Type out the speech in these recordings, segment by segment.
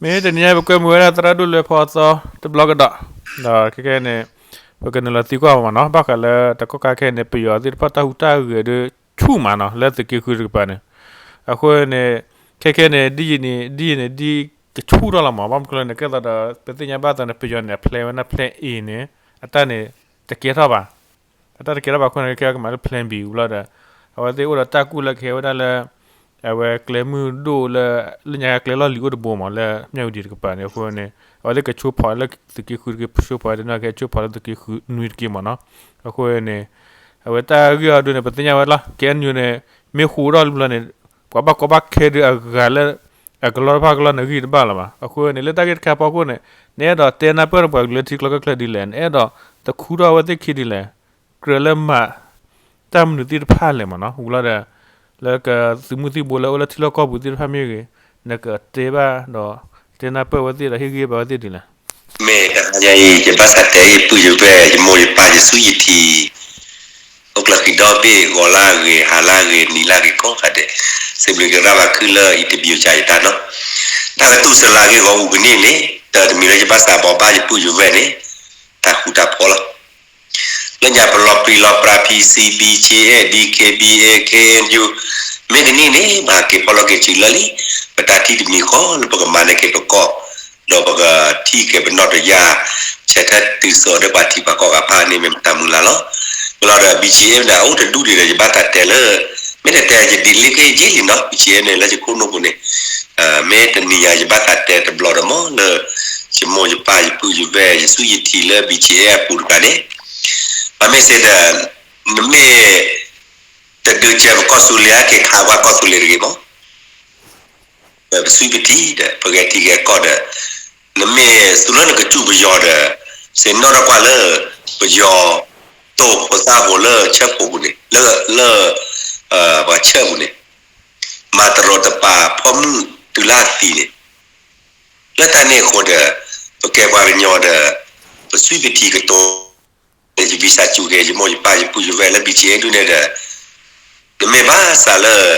မ့ၢ်တနံၤညါ ပကွဲမုာ်ဝဲဒၣ်သရၣ်ဒိၣ်လွဲဖီအသီတဘျီကဒီး, ဒီးခဲခဲန့ၣ် ပကနုာ်လီၤသံကွၢ်မးနီၤ, ဘၣ်ဃးလၢတကီၢ်ခါခဲအံၤန့ၣ် ပယီၤသ့ၣ်တဖၣ်တၢ်ဟူးတၢ်ဂဲၤဒုးဆူၣ်မးနီၤ လၢသုးက့ဃုတကပၤန့ၣ်, အဃိန့ၣ် ခဲခဲန့ၣ် ဒ်ယံၤန့ၣ် ဒ်ယံၤန့ၣ် ဒ်ကဆူၣ်ထီၣ်လီၤမး, ဘၣ်မနုၤလဲၣ်န့ၣ် ကဲသိးဒီး ပသ့ၣ်ညါဘၣ်သိးန့ၣ် ပယီၤန့ၣ် အ plan ဝဲဒၣ် plan A န့ၣ် အတၢ်န့ၣ် တကဲထီၣ်ဘၣ် အတၢ်တကဲထီၣ်ဘၣ်အဃိန့ၣ် ခဲကမၤလၢ plan B ဝံၤလီၤဒီး အဝဲသ့ၣ်အိၣ်ဒီးတၢ်ကူၣ်လၢကဟဲဝဲဒၣ်လၢ အဝဲကျဲမုၢ်ဒိၣ်လၢ လၢညါကျဲလီၢ်လံၤအိၣ်တဘိမး လၢမၠၣ်ဝတံၤတကပၤန့ၣ် အဃိန့ၣ် အဝဲသ့ၣ်ကဆိဖီလၢသုးက့ဃုတက့ၢ် ဆိဖီတနီၤကဟဲဆိဖီလၢသုးက့ဃုနွံတက့ၢ်မးနီၤ, အဃိန့ၣ် အဝဲတၢ်ဂ့ၢ်အီၤဒုးန့ၣ် ပသ့ၣ်ညါဝဲလီၤ KNU န့ၣ် မ့ၢ်ဟူးထီၣ်လံဘျီန့ၣ် ပှၤဘၣ်ကီဘၣ်ခဲဒုးအဂၤလၢ အကလီတဖၣ်ကလီန့ၣ်ဂံၢ်တဘၣ်လၢၤဘၣ်, အဃိန့ၣ် လၢတၢ်ဂ့ၢ်တခါအဖီခိၣ်န့ၣ် နအဲၣ်ဒိးတဲနၢ်ပၢၢ်နပှၤကလုာ်လၢထံချီကီၢ်ချၢဒ်လဲၣ်, နအဲၣ်ဒိးတခူထီၣ်အဝဲသ့ၣ်ခံဒ်လဲၣ်, ကြၢးလၢမၤ တၢ်မနုၤသ့ၣ်တဖၣ်လဲၣ်မးနီၤ, ဝံၤလီၤဒီး လၢကသုးမုၢ်သံၣ်ဘိလၢအိၣ်လၢထံလီၢ်ကီၢ်ပူၤသ့ၣ်တဖၣ်မ့ၢ်ဂ့ၤ, နကတဲဘၣ်ဒီး တဲနၢ်ပၢၢ်ဝဲသ့ၣ်ဒီးဟ့ၣ်ဂံၢ်ဘါဝဲသ့ၣ်ဒ်လဲၣ်. မ့ၢ်တဟါညါအံၤ ယဘၣ်သးတဲယပုၢ်ယဝဲၢ် ယမိၢ်ယပၢ်ယစုယထံး အိၣ်ကျၢၤဃံဒီဘ့ၣ် ဂီၤလၢအဂ့ၤ ဟါလၢအဂ့ၤ နံၤလၢအဂ့ၤကိးဂၤဒဲး, စံးဘျုးက့ၤရၣ်ဘၣ်ခုလၢအံၤတဘျုးကယၤယတၢ်နီၤ, တၢ်ကတူၢ်စလၤဂ့ၢ်ဂီၢ်အူကန့ၣ်န့ၣ် တၢ်တမံၤလၢယဘၣ်သးဘိးဘၣ်ယပုၢ်ယဝဲၢ်န့ၣ် တၢ်ဃူတၢ်ဖိးလီၤ. လၢညါပလီၤပြံလီၤပြါ PC, BGF, DKBA, KNU မ့ၢ်ကန့ၣ်န့ၣ် ပဟးက့ၤဖီလီၤက့ၤစုလၢလံ, ပတၢ်ထံၣ်တမံၤဃီလၢပကမၤန့ၢ်က့ၤပကီၢ်, ဒီးပကထံၣ်က့ၤပနီၢ်တယၢ် ဆဲးထၢၣ်တုၤစိးဒီးပှၤထံပှၤကီၢ်ဂၤဖၣ်န့ၣ် မ့ၢ်ပတၢ်မုၢ်လၢ်လီၤ. ဝံၤလီၤဒီး BGF န့ၣ် အိၣ်တဒူၣ်ဒံးဒီး ယဘၣ်သးတဲလၢ မ့ၢ်တတဲယဒ်လ့က့ယ့ၢ်လံနီၤ BGF န့ၣ် လၢယခိၣ်နူာ်ပူၤန့ၣ်, မ့ၢ်တနံၤညါယဘၣ်သးတဲတဘျီဒီးမ့ၢ်လၢ ယမိၢ်ယပၢ်ယပုၢ်ယဝဲၢ် ယစုယထံးလၢ BGF အပူၤတဂၤန့ၣ်, ဘၣ်မ့ၢ်စ့ၢ်ဒီး နမ့ၢ် တဒုးကဲပကီၢ်သူလ့ၤ ဟဲက့ၤခးပှၤကီၢ်သူလ့ၤတဂ့ၤမး, ပစုပထံၣ်ဒီး ပဂဲၤထံဂဲၤကီၢ်ဒီး နမ့ၢ်သူလၢနကစူၢ်ပယီၤဒီး ဆ့ၣ်နီၤထီၣ်ကွၢ်လၢ ပယီၤ တိာ်ဖိသၣ်ဖိလၢဆၢခိၣ်ပူၤန့ၣ် လၢ လၢ ပှၤဆၢပူၤန့ၣ် မၤတရီတပါဖီမုၢ်တုၤလၢအသံန့ၣ်, လၢတၢ်န့ၣ်အဃိဒီး ပကဲပှၤကညီဒီး ပစုပထံၣ်ကတိၤ ယဝံသးစူၤက့ၤ ယမိၢ်ယပၢ်ယပုၢ်ယဝဲၢ်လၢ BGF ဒုးန့ၣ်ဒီး နမ့ၢ်ဘၣ်သးလၢ နကလီၤဘျၢ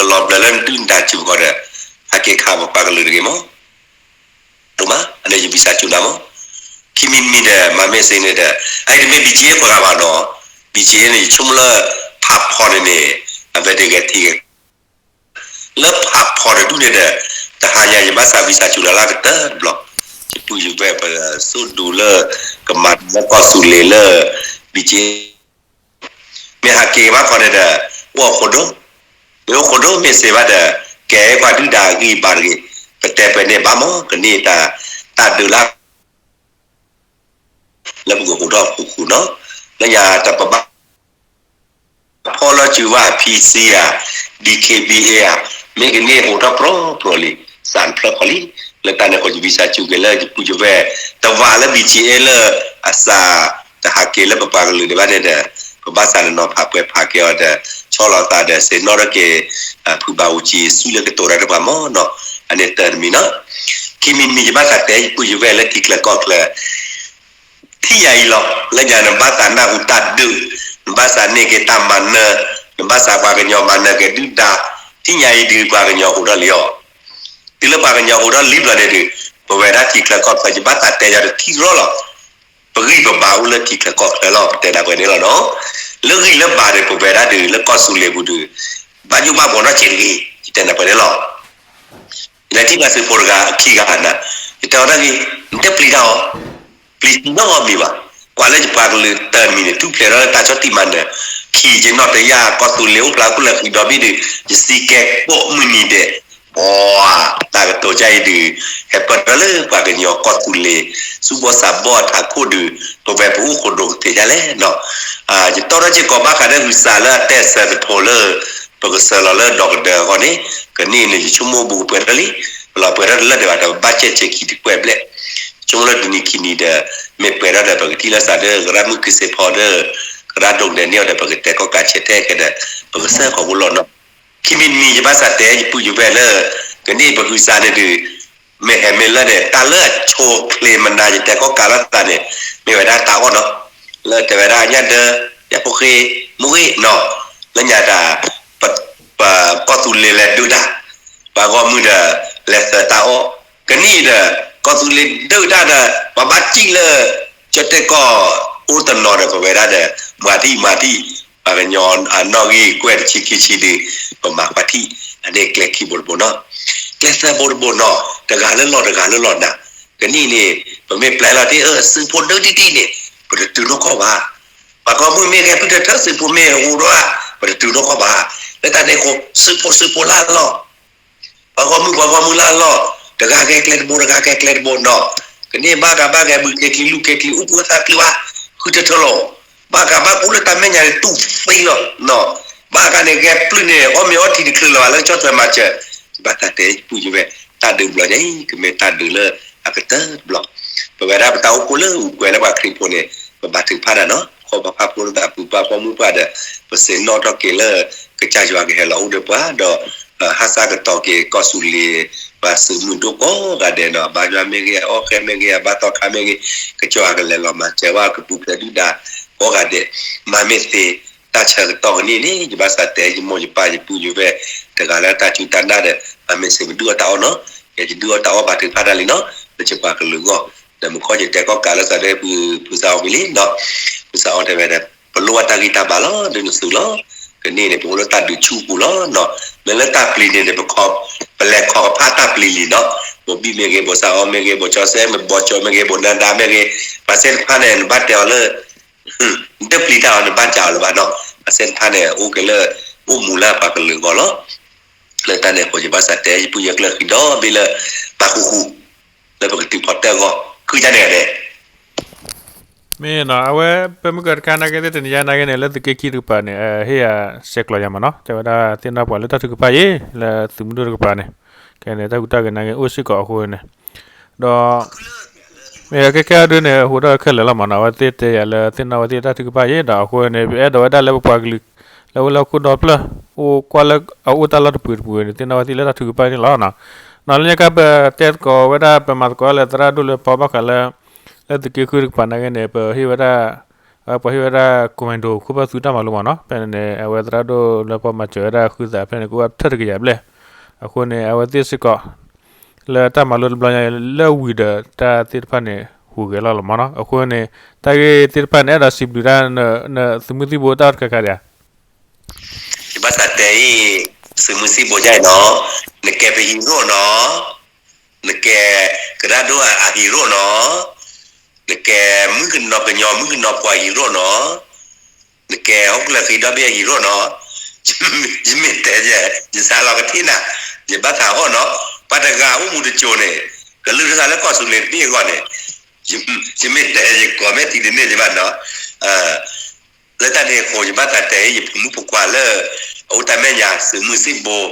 လၢနဒုၣ်နဒါစုပူၤဃီဒီး ဟဲက့ၤခးပပှၤကလုာ်တဂ့ၤမး, ဒိၣ်မး အန့ၣ်ယဝံသးစူၤနၤမး, ခံမံၤတမံၤဒီး မၤမ့ၢ်စ့ၢ်န့ၣ်ဒီး အအံၤတမ့ၢ် BGF ပှၤဂၤဘၣ်နီၤ, BGF န့ၣ် ယဆိကမိၣ်လၢ ဖးဖီန့ၣ်န့ၣ် အဝဲတဂဲၤထံဂဲၤ လၢဖးဖီတဒူၣ်န့ၣ်ဒီး တဟါညါယဘၣ်သးဝံသးစူၤလၢ်လၢ်ကတၢၢ်တဘျီ, ယပုၢ်ယဝဲၢ်ပစိၢ်ဒူလၢ ကမၤလၢကီၢ်သူလ့ၤလၢ BGF မ့ၢ်ဟးက့ၤဘၣ်ခီန့ၣ်ဒီး အိၣ်ဃိဒိၣ်, မ့ၢ်အိၣ်ဃိဒိၣ်မ့ၢ်စ့ၢ်ဘၣ်ဒီး ကဲပှၤဒုၣ်ဒါအဂံၢ်အဘါတဂ့ၤ, ပတဲပှဲၤန့ၣ်ဘၣ်မး ကန့ၢ်တၢ် တၢ်ဒုးလၢ လၢပကအိးထီၣ်ဃူဃူနီၤ, လၢညါတပဘၣ် ဖီလီၤစုဘၣ် PC ဧါ, DKBA ဧါ, မ့ၢ်ကန့ၢ်အိးထီၣ်ပြီပြီလံ, စးတဖျၢၣ်ဃီလံ, လၢတၢ်န့ၣ်အဃိ ယဝံသးစူၤက့ၤလၢယပုၢ်ယဝဲၢ် တဝးလၢ BGF လၢ အစး တဟးက့ၤလၢပပှၤကလုာ်ဒံးဘၣ်န့ၣ်ဒီး ပဘၣ်သးနနီၤဖးပှဲၤဖးက့ၤအီၤဒီး ဆီလီၤသးဒီး စ့ၢ်နီၣ်ထီၣ်က့ၤ ဖုဘၣ်အူကၠံ စုလၢကတိၤတၢ်တပှၤမးနီၤ, အန့ၣ်တၢ်တမံၤနီၤ, ခံမံၤတမံၤယဘၣ်သးတဲယပုၢ်ယဝဲၢ်လၢထံချၢကီၢ်ချၢ ထံၣ်ယၤအံၤလီၤ, လၢညါနဘၣ်သးနၢ်ဟူတၢ်ဒုး, နဘၣ်သးန့ၢ်က့ၤတၢ်မၤနၢၤ, နဘၣ်သးပှၤကညီမၤနၢၤက့ၤဒုၣ်ဒါ, ထံၣ်ညါအံၤဒုးပှၤကညီအိးထီၣ်လံအီၤ, တုၤလၢပှၤကညီအိးထီၣ်လံဘျီန့ၣ်ဒုး ပဝဲဒၣ်ထံချၢကီၢ်ချၢ ယဘၣ်သးတဲယၤတထံၣ်ရီလီၤ, ပဂံၢ်ပဘါအိၣ်လၢထံချၢကီၢ်ချၢလီၤ ပတဲနၤပှဲၤန့ၣ်လီၤနီၤ, လၢဂံၢ်လၢဘါဒီး ပဝဲဒၣ်ဒုးလၢကီၢ်သူလ့ၤပူၤဒုး ဘၣ်ယိၣ်ဘၣ်ဘှီနီၢ်က့ၤတဂ့ၤ ယတဲနၤပှဲၤန့ၣ်လီၤ. ယလဲၤထံၣ်ဘၣ်သုးဖိတဂၤအခံဂၤနၤ, ယတဲအီၤတၢ်ဂ့ၢ်, နတပျံၤတၢ်အီၤ, ပျံၤစံၣ်နီၣ်ဂီၢ်မံၤဘၣ်, ကွၢ်လၢယပှၤကလုာ်တၢ်တမံၤန့ၣ် ထူၣ်ဖျဲးထီၣ်လၢတၢ်ဆီၣ်တံၢ်မၤနၢၤ, ခံယနီၣ်တယၢ်ကီၢ်သူလ့ၤအိၣ်ဖျါခိၣ်လၢဃံဒီဘ့ၣ်ဒုး ယစံးကဲကိးမုၢ်နံၤဒဲး, ပှၤ တၢ်ကတိၤကါအံၤဒုး ဟဲပၢၢ်ထီၣ်လၢပှၤကညီကီၢ်သူလ့ၤ ဆူဘီၣ်စးဘီၣ်အထးခိၣ်ဒုး ပဝဲပအိၣ်ဃိဒိကသ့ၣ်ညါလဲၣ်နီၤ, ယတီထီၣ်စ့ၢ်ကီးဘၣ်ဃးဒီးဟုးစးလၢအတဲစၢၤသဖိလၢ ပကစၢၤလီၤလၢဒီကဒၢအဂီၢ်န့ၣ် ကနံၣ်အံၤန့ၣ် ယဆိကမိၣ်ဘူးကပှဲၤထီၣ်လံ, ပလီၤပှဲၤထီၣ်တလၢာ်ဒံးဘၣ်ဒီး ဘၣ်စဲးဆဲးခံတကွဲၢ်ဘျဲၣ်, ဆိကမိၣ်လၢတနံၤခံနံၤဒီး မ့ၢ်ပှဲၤထီၣ်ဒီး ပကထံၣ်လိာ်သးဒီး ကရၢမိၢ်ကုစ့ဖီဒီး ကရၢဒိၣ်ကဒဲးန့ၢ်အီၤဒီး ပကတဲကီၣ်ကးဆဲးထဲကဲဒီး ပကစၢၤဃီၤဖိလီၤနီၤ. ခံမံၤတမံၤ ယဘၣ်သးတဲယပုၢ်ယဝဲၢ်လၢ ကနံၣ်အံၤပဟုးစးန့ၣ်ဒုး မ့ၢ်ဟဲမ့ၢ်လၢန့ၣ် တၢ်လၢအဆိးချ့မနၤ ယတဲကီၣ်ကးလိာ်သးန့ၣ် မ့ၢ်ဝဲဒၣ်တၢ်အီၣ်နီၤ, လၢတဲဝဲဒၣ်ညၣ်ဒၢ ညၣ်ဖိဃ့ မူဂ့ၢ်နီၤ, လၢညါတၢ် ပကီၢ်သူလ့ၤလဲၤဒုးတၢ် ပှၤဂီၢ်မုၢ်ဒီး လဲၤသၢတၢ်အီၣ် ကနံၣ်ဒီး ကီၢ်သူလ့ၤဒုးတၢ်ဒီး ပှၤဘၣ်စံၣ်လၢ ကၠီၣ်တဲၣ်ကီၢ်အိၣ်တနီၤဒီး ပဝဲဒၣ်ဒီး မၤထံၣ်မၤထံၣ် ပှၤကညီအနီၣ်ဂံၢ်ကွဲၢ်တဆံခံဆံဒီး ပမၤကွၢ်ထံၣ် အန့ၣ်ကျဲခံဘိတဘိနီၤ, ကျဲသၢဘိတဘိနီၤ, တဂၤလၢလီၢ်တဂၤလၢလီၢ်နၤ, ကနံၣ်န့ၣ် ပမ့ၢ်ပျဲလီၤတ့ၢ်အၢ သုးဖိဒုးတံၢ်တံၢ်န့ၣ် ပတတုၤနီၢ်ကီၢ်ဘၣ်, ပှၤဂီၢ်မုၢ်မ့ၢ်ဂဲၤဖုထၢထၢ သုးဖိမ့ၢ်ဟူဒီး ပတတုၤနီၢ်ကီၢ်ဘၣ်, လၢတၢ်န့ၣ်အဃိ သုးဖိသုးဖိလၢအလီၢ် ပှၤဂီၢ်မုၢ်ပှၤဂီၢ်မုၢ်လၢအလီၢ်, တဂၤဂဲၤကျဲတဘိ တဂၤဂဲၤကျဲတဘိနီၤ, ကနံၣ်ဘၣ်ကးဘၣ်ဂဲၤဘုခ့ချံလူခ့ချံ အိၣ်ကူၣ်သးချံဘၣ်, ဃုထၢထၢလီၤ, ဘၣ်ကးဘၣ်ကူၣ်လၢတၢ်မဲာ်ညါန့ၣ် တူၢ်သံလီၤနီၤ, ဘၣ်ကးန့ၣ်ဂဲၤပျုၢ်န့ၣ် အီၣ်မ့ၤအီထံတချုးလၢၤဘၣ် လၢကၠီၣ်ထွဲမၤစၢၤ, ယဘၣ်သးတဲ ပုၢ်ယဝဲ တၢ်ဒုးဘျီညါအံၤ ကမ့ၢ်တၢ်ဒုးလၢအကတၢၢ်တဘျီ, ပဝဲဒၣ်ပတၢ်အိၣ်ဖှိၣ်လၢအူကွဲးလၢပှၤခရံာ်ဖိန့ၣ် ပဘၣ်ထုကဖၣ်တၢ်နီၤ, ခီပှၤဖးဖိသး ပုၢ်ပှၢ်ဖိမုၣ်ပှၢ်ဒီး ပဆဲးနီၣ်ထီၣ်က့ၤလၢ ကစၢ်ယွၤကဟဲလီၤအိၣ်ဒီးပှၤဒီး ဟးစးကတီၤက့ၤကီၢ်သူလ့ၤ ပှၤသုးမုၢ်ဒိၣ်ကိးဂၤဒဲးနီၤ, အဘါယွၤမ့ၢ်ဂ့ၤ အအီၣ်ဃဲမ့ၢ်ဂ့ၤ အဘါသီခါမ့ၢ်ဂ့ၤ, ကစၢ်ယွၤကလဲၤလီၤမၤစၢၤဝဲ ကပူၤဖျဲးဒုၣ်ဒါကိးဂၤဒဲး, မၤမ့ၢ်သ့ တၢ်ဆၢကတီၢ်ကနံၣ်န့ၣ် ယဘၣ်သးတဲ ယမိၢ်ယပၢ်ယပုၢ်ယဝဲၢ် တဂၤလၢတၢ်စူၢ်တၢ်နာ်ဒီး မၤမ့ၢ်သ့ ပဒုးအီၣ်တၢ်အီၣ်နီၤ, ယဒုးအီၣ်တၢ်အီၣ်ဘၣ်ထုကဖၣ်တၢ်လံနီၤ, လၢယပှၤကလုာ်အဂီၢ်, ဒီးမုၢ်ခီယတဲကီၢ်ကးလၢသးဒီး ဖုသးအီၣ်ဝံၤလံနီၤ, ဖုသးအီၣ်တဲဝဲဒၣ် ပလိၣ်ဘၣ်တၢ်ဂံၢ်တၢ်ဘါလီၤ ဒုးနသုးလီၤ, ကနံၣ်န့ၣ် ပအိၣ်လၢတၢ်ဒုးဆူၣ်ပူၤလီၤနီၤ, မ့ၢ်လၢတၢ်ပျံၤန့ၣ်န့ၣ် ပလဲၤခီကဖၣ်တၢ်ပျံၤလံနီၤ, ဘိဘံၣ်မ့ၢ်ဂ့ၤ ဘိသးအီၣ်မ့ၢ်ဂ့ၤ ဘိကၠီစဲမ့ၢ် ဘိကၠီမ့ၢ်ဂ့ၤ ဘိနၤဒါမ့ၢ်ဂ့ၤ, ပှၤသ့ၣ်တဖၣ်န့ၣ် နဘၣ်တဲအီၤလၢ နတပျံၤတၢ်အီၤ နဘၣ်စးအီၤလၢၤဘၣ်နီၤ, ပှၤသ့ၣ်တဖၣ်န့ၣ် အိၣ်က့ၤလၢ အိၣ်မူလၢပှၤကလုာ်အဂီၢ်လီၤ, လၢတၢ်န့ၣ်အဃိ ယဘၣ်သးတဲ ယပုၢ်ယကျၢၢ်ဃံဒီဘ့ၣ်လၢ ပာ်ဃူဃူ လၢပကတုၤဖီတၢၣ်အဂီၢ် ဃုကန့ၣ်ဂၤဒဲး မ့ၢ်နီၤ အဝဲ ပမ့ၢ်ကတခါနာ်က့သ့ၣ်တနံၤညါနာ်က့န့ၣ် လၢသုးက့ခံတကပၤန့ၣ် ဟ့ၣ်ယၤဆဲးကျိးယၤမးနီၤ, တဲဝဲဒၣ်သ့ၣ်နီၣ်ပှၤလၢတၢ်ထုကဖၣ်အံၤ လၢသုးမုၢ်ဒိၣ်တကပၤန့ၣ်, ခဲန့ၣ်တၢ်ဟူးတၢ်ဂဲၤနာ်က့အိၣ်စ့ၢ်ကီးအဃိန့ၣ်, ဒီး မ့ၢ်ကဲကဲအဒုန့ၣ် ဟူးထီၣ်ခဲလၢာ်လီၤမးနီၤ, အဝဲသ့ၣ်တဲယၤလၢသ့ၣ်နီၣ်ဝဲသ့ၣ်တၢ်ထုကဖၣ်အံၤ ဒီးအဃိန့ၣ် ပအဲၣ်ဒိးဝဲဒၣ်လၢပပှၤကလုာ် လၢအိၣ်လၢဟီၣ်ခိၣ်ဒီဖျၢၣ် အိၣ်ကွၢ်လၢအအိၣ်တၢ်လီၢ်တပူၤတပူၤန့ၣ် သ့ၣ်နီၣ်ဝဲသ့ၣ်လၢတၢ်ထုကဖၣ်န့ၣ်လီၤ. နီၤလၢညါခါပတဲသကိးဝဲဒၣ် ပမၤသကိးလၢသရၣ်ဒိၣ်လွဲဖီဘၣ်ဃးလၢ လၢသုးက့ဃုတကပၤနာ်က့န့ၣ် ပဟ့ၣ်ဝဲဒၣ် ပှၤဟ့ၣ်ဝဲဒၣ် commando ခိၣ်ဖၢသုးတၢ်မၤလိမးနီၤ, ဖဲန့ၣ်န့ၣ် အဝဲသရၣ်ဒိၣ်လွဲဖီမၤစၢၤဝဲဒၣ်ဃုသးဖဲန့ၣ် ကအိၣ်ဝဲထၢၣ်တကယၤဘျဲၣ်, အဃိန့ၣ် အဝဲသ့ၣ်စ့ၢ်ကီး လၢတၢ်မၤလိတဘျီညါ လၢဝံၤဒီးတၢ်သ့ၣ်တဖၣ်န့ၣ် ဟူးဂဲၤလီၤလီၤမးနီၤ, အဃိန့ၣ် တၢ်ဂ့ၢ်သ့ၣ်တဖၣ်န့ၣ် အဲၣ်ဒိးစံးဘျုးတၢ် သုးမုၢ်သံၣ်ဘိတၢ်အိၣ်တခါခါဒံးဧါ ယဘၣ်သးတဲအံၤ သုးမုၢ်သံၣ်ဘိယါအံၤနီၤ, နကဲပ hero နီၤ, နကဲကရၢဒိၣ်အ hero နီၤ, နကဲမုၣ်ကနီၤကညီ မုၣ်ကနီၤပှၤ hero နီၤ, နကဲဟီၣ်ခိၣ်ချၢဃံဒီဘ့ၣ်အ hero နီၤ, ယမ့ၢ်တဲယဲ ယစးလီၤကထံၣ်နၤ, ယဘၣ်သးဟီၣ်နီၤ, ပှၤတဂၤအိၣ်မူတစိၤန့ၣ် ကလုၢ်ကထါလၢကီၢ်သူလ့ၤတဘ့ၣ်အဂီၢ်န့ၣ်, ယမ့ၢ်တဲယကိးမ့ၢ်ထံတန့ၢ်ယဘၣ်နီၤ လၢတၢ်န့ၣ်အဃိ ယဘၣ်သးတဲ ယဖိမုၣ်ဖိခွါလၢ အအိၣ်တၢ်မဲာ်ညါ သုးမုၢ်သံၣ်ဘိ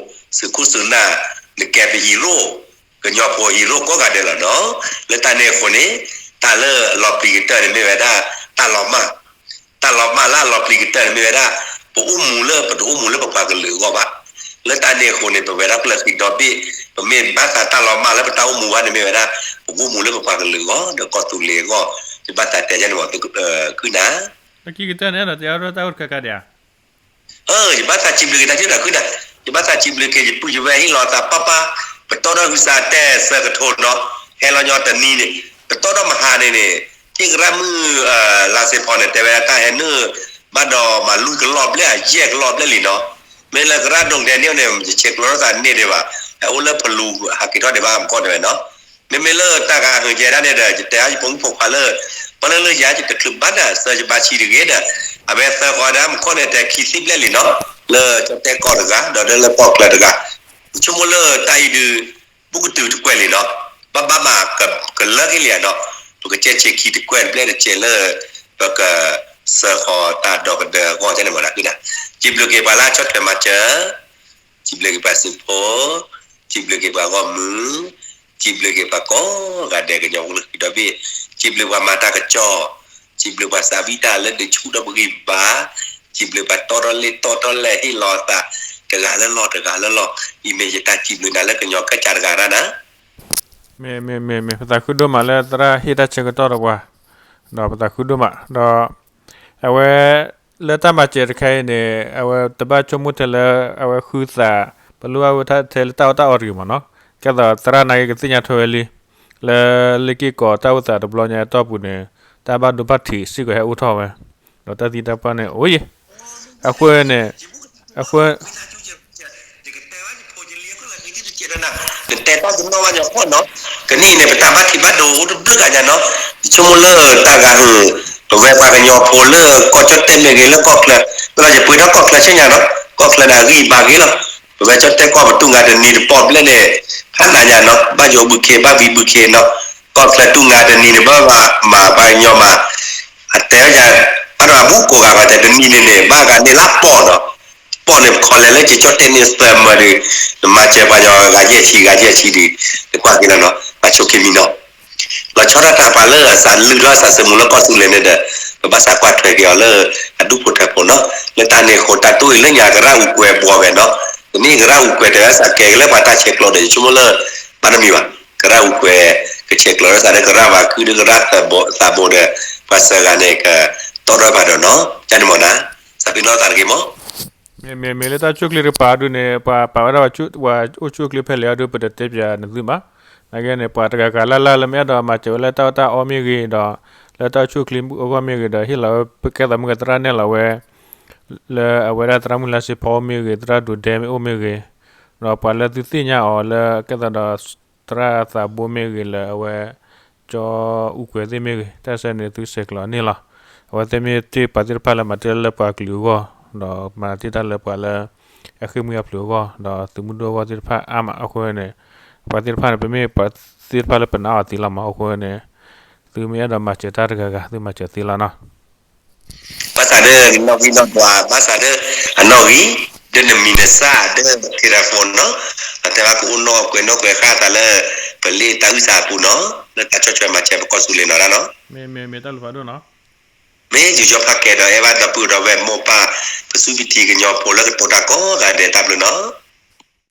သုးခိၣ်သုးနၢ် နကဲပ hero ကညီဖိ hero ကိးဂၤဒဲးလီၤနီၤ. လၢတၢ်န့ၣ်အဃိန့ၣ် တၢ်လၢအလီၤပျံၤကတၢၢ်န့ၣ်မ့ၢ်ဝဲဒၣ် တၢ်လီၤမၢ် တၢ်လီၤမၢ်လၢအလီၤပျံၤကတၢၢ်န့ၣ်မ့ၢ်ဝဲဒၣ် ပအိၣ်မူလၢ ပတအိၣ်မူလၢပပှၤကလုာ်အဂီၢ်ဘၣ်. လၢတၢ်န့ၣ်အဃိန့ၣ် ပဝဲဒၣ်ကျၢၢ်ဃံဒီဘ့ၣ် ပမ့ၢ်ဘၣ်သးတၢ်လီၤမၢ်လၢပတၢ်အိၣ်မူဘၣ်န့ၣ်မ့ၢ်ဝဲဒၣ် ပကအိၣ်မူလၢပပှၤကလုာ်အဂီၢ် ဒီးကီၢ်သူလ့ၤအဂီၢ် ယဘၣ်သးတဲယဲန့ၣ်မး သုးကနၣ် လၢခံကတၢၢ်န့ၣ်ဒီး တယါဒိၣ်တၢ်အိၣ်တခါခါဒံးဧါ ယဘၣ်သးစံးဘျုးက့ၤတၢ်ထံၣ်ဒီးခုဒီး ယဘၣ်သးစံးဘျုးက့ၤ ယပုၢ်ယဝဲၢ်ဟ့ၣ်လီၤသးပၢ်ပၢ် ပတီၢ်ထီၣ်ဟုသးတဲသၢကထိနီၤ ဟဲလီၤညီတနံၤန့ၣ် ပတီၢ်ထီၣ်မဟါန့ၣ်န့ၣ် ထံၣ်ကရၢမုၢ် လါစ့ဖီန့ၣ် တဲဝဲဒၣ်တၢ်ဟဲနုာ် ဘၣ်ဒီးမၤလွံၢ်ကလီၢ်ဘျဲၣ် အယဲၢ်ကလီၢ်ဘျဲၣ်လံနီၤ မ့ၢ်လၢကရၢဒိၣ်ကဒဲန့ၣ်န့ၣ် ယဆဲးကျိးထီၣ်သးန့ၢ်ဒံးဘၣ် ဟဲအိၣ်လၢဖလူဟးက့ၤထီၣ်ဒံးဘၣ်မူကီၢ်တဲဝဲနီၤ မ့မ့ၢ်လၢတၢ်ဂၤဂုာ်ကဲဒၣ်န့ၣ်ဒီး ယတဲအါယဖိမုၣ်ဖိခွါလၢ ပှၤလၢလၢယၤယတချုးဘၣ်ဒီး သၢယဘၣ်ဆံတဂ့ၤဒီး အဝဲသၢဃီဒၣ်မူကီၢ်န့ၣ် တဲခံဆံဘျဲၣ်လံနီၤ လၢကၠီၣ်တဲၣ်ကီၢ်တဂၤ ဒီးလၢလၢကီၢ်ချၢတဂၤ ဆိကမိၣ်လၢတၢ်အံၤဒုး ဘူးကတုၤတကွဲၢ်လံနီၤ ဘၣ်ဘၣ်မးကလၢက့ၤလံဧါနီၤ ပကစဲးဆဲးခံတကွဲၢ်တဘျဲၣ်တစဲးလၢ ပက သၢဃီတၢ်ဒီကဒၢအဂီၢ်န့ၣ်မး စံးဘျုးက့ၤပှၤလၢအဆီၣ်ထွဲမၤစၢၤ စံးဘျုးက့ၤပှၤသုးဖိ စံးဘျုးက့ၤပှၤဂီၢ်မုၢ် စံးဘျုးက့ၤပှၤကိးဂၤဒဲးကညီဖိလၢခံဒီဘ့ၣ် စံးဘျုးပှၤမၤတၢ်ကစီၣ် စံးဘျုးပှၤသးဝံၣ်တၢ်လၢဒုးဆူၣ်ဒီးပဂံၢ်ဘါ စံးဘျုးပှၤတီတီလိၤလိၤတီတီလိၤလိၤဟ့ၣ်လီၤသး တဂၤလၢလီၢ်တဂၤလၢလီၢ် အံၤမ့ၢ်ယတၢ်စံးဘျုးနၤလၢကညီကစၢ်တဂၤတၢ်နၤ မ့ၢ်မ့ၢ်မ့ၢ်မ့ၢ် ပသးခုဒိၣ်မးလၢသရၣ်ဟ့ၣ်တၢ်ဆၢကတီၢ်ဒီးပှၤ ဒီးပသးခုဒိၣ်မး ဒီး အဝဲ လၢတၢ်မၤစၢၤတခါအံၤန့ၣ် အဝဲတဘၣ်ဆိကမိၣ်ထဲလၢ အဝဲဃုသး ပလိၣ်ဘၣ်ဝဲထဲလၢတၢ်အီၣ်တၢ်အီတဂ့ၤမးနီၤ ကဲသိးသရၣ်နာ်က့ကသ့ၣ်ညါထွဲဝဲလံ, လၢလ့ၢ်က့ၢ်ကီးတၢ်အိၣ်သးတဘျီညါအတီၢ်ပူၤန့ၣ် တၢ်ဘၣ်ဒိဘၣ်ထံးစ့ၢ်ကီးဟဲအိၣ်ထီၣ်ဝဲ, ဒီးတၢ်သံတၢ်ပှၢ်န့ၣ်အိၣ်ယံၤ, အဃိန့ၣ်, အဃိ နတဲတၢ်ကနီၣ်ဘၣ်ညီဖီၣ်နီၤ, ကနံၣ်အံၤန့ၣ် ပတၢ်ဘၣ်ထံးဘၣ်ဒိအိၣ်တဘျုးဂၤညါနီၤ, ယဆိကမိၣ်လၢတၢ်ဂၤဟုၣ်, ပဝဲပှၤကညီဖိလၢကီၢ်ကၠီၣ်တဲၣ်မ့ၢ်ဂ့ၤ လၢကီၢ်ချၢ, လၢယပှ့ၤထီၣ်ကီၢ်ချၢဆ့ၣ်ညါနီၤ, ကီၢ်ချၢန့ၣ်အဂံၢ်အဘါဂ့ၤလီၤ, ပဝဲကၠီၣ်တဲၣ်ကီၢ်ပတူၢ်ငါတနံၤတပီၢ်ဘျဲၣ်န့ၣ်, ဖးနးညါနီၤ, ဘၣ်ယိၤဘုခ့ ဘၣ်ဝံၤဘုခ့နီၤ, ကီၢ်ချၢတူၢ်ငါတနံၤန့ၣ် ဘၣ်မၤပှၤကညီမး အတဲဝဲယၤ, ဘၣ်ဒီးအဘူးကိးဂၤဘၣ်တဲတနံၤန့ၣ်န့ၣ် ဘၣ်ဂၤန့ၣ်လၢပီၣ်နီၤ, ပီၣ်န့ၣ် ပခီလဲၤလၢကၠီၣ်တဲၣ်န့ၣ်သၢမၢဒုး, နမၤစၢၤပှၤကညီဂၤယဲၢ်ဆံ ဂၤယဲၢ်ဆံဒုး, နကွၢ်က့ၤလီၤနီၤ, ပှၤဆိးက့ၤမံနီၤ, လီၤဆီဒၣ်တၢ်ပှၤလၢအသးလုၢ်ထီၣ်အသးသမူလၢကီၢ်သူလ့ၤန့ၣ်ဒီး, ပဘၣ်သးကွၢ်ထွဲက့ၤအီၤလၢ အဒူၣ်ဖိထၢဖိနီၤ, လၢတၢ်န့ၣ်အဃိတၢ်တိၢ်အံၤလၢညါကရၣ်အူကွဲးဘှီဝဲနီၤ, တနံၣ်ကရၣ်အူကွဲးတဲဝဲသးကဲက့ၤလၢပှၤတၢ်ဆဲးကျိးဒီး ယဆိကမိၣ်လၢ ဘၣ်တမံၤဘၣ်, ကရၣ်အူကွဲး ကဆဲးကျိးဒီးသးဒီးကရၣ်ဘၣ်ခုၣ်ဒီးကရၣ်သးဘိဒီး, ပှၤသၢဂၤန့ၣ် ကတီၢ်ထီၣ်ပှၤဒီးနီၤ, ကန့ၣ်မ့ၢ်နီၤ, သးပ့ၤနီၣ်သးတဂ့ၤမး မ့မ့ၢ်လၢတၢ်အိၣ်ဆူၣ်အိၣ်ချ့တကပၤဒုန့ၣ် ပှၤပာ်ဝဲဒၣ်ပှၤအိၣ်ဆူၣ်အိၣ်ချ့ဖဲလဲၣ်အဒု ပတတဲပၠးနသုဘၣ်. နာ်က့န့ၣ် ပှၤတဂၤဂၤလၢ်လၢ်လၢမ့ၢ်အဲၣ်ဒိးမၤစၢၤဝဲလၢတၢ်အိၣ်တၢ်အီမ့ၢ်ဂ့ၤဒီး, လၢတၢ်အိၣ်ဆူၣ်အိၣ်ချ့အဂီၢ်မ့ၢ်ဂ့ၤဒီး ဟ့ၣ်လီၤဝဲ ကဲသိးမုၢ်ကသရၣ်နဲၣ်လီၤဝဲ လၢအဝဲဒၣ်သရၣ်မုၢ်လၢ်စ့ဖီအိၣ်မ့ၢ်ဂ့ၤ သရၣ်ဒိးဒဲမ့ၢ်အိၣ်မ့ၢ်ဂ့ၤ, ဒီးပှၤလၢသုသ့ၣ်ညါအီၤလၢကဲသိးဒီး သရၣ်သးဘိမ့ၢ်ဂ့ၤ လၢအဝဲ ကၠီအူကွဲးသ့ၣ်မ့ၢ်ဂ့ၤ တၢ်ဆၢန့ၣ်သုဆဲးကျိးန့ၢ်လီၤ. အဝဲသ့ၣ်မ့ၢ်တ့ၢ်ပှၤသ့ၣ်တဖၣ်လၢမၤတ့ၢ်လၢပှၤကလုာ်အဂီၢ်, ဒီးမၤတ့ၢ်တၢ်လၢပှၤလၢ အဃ့ၢ်မှံဟးဖျိးအဂီၢ် ဒီးသုးမုၢ်ဒိၣ်အဂီၢ်သ့ၣ်တဖၣ်အါမးအဃိန့ၣ်, ပှၤသ့ၣ်တဖၣ်န့ၣ် ပမ့ၢ်ပှၤသ့ၣ်တဖၣ်လၢပနာ်အီၤသ့လီၤမးအဃိန့ၣ်, သုမ့ၢ်အဲၣ်ဒိးမၤစၢၤတၢ်တဂၤဂၤ သုမၤစၢၤသ့လီၤနီၤ. ဘၣ်ဆၣ်ဒီးနီၣ်ဂံၢ်နီၣ်ဒွး ဘၣ်ဆၣ်ဒီးအနီၣ်ဂံၢ်, ဒီးနမံၤနသၣ်ဒီး telephone နီၤ, အတဲဘၣ်ကအိၣ်နီၣ်ကွဲးနီၣ်ကွဲးဃာ်သးလၢ ပလ့ၣ်တၢ်အုၣ်သးအပူၤနီၤ, လၢတၢ်ဆီၣ်ထွဲမၤစၢၤပကီၢ်သူလ့ၤနီၤဒၣ်နီၤ. မ့ၢ်မ့ၢ်မ့ၢ်တၢ်လူၤဖးဒိၣ်နီၤ. မ့ၢ်ယူးယီၣ်ဖးကဲဒီး အဲၣ်ဘၣ်ဒီပုၢ်ဒီဝဲၢ်မိၢ်ပၢ် ပစူၢ်ပထံကညီဖိလၢကတိၤတၢ်ကိးဂၤဒဲး တၢ်ဘျုးနီၤ.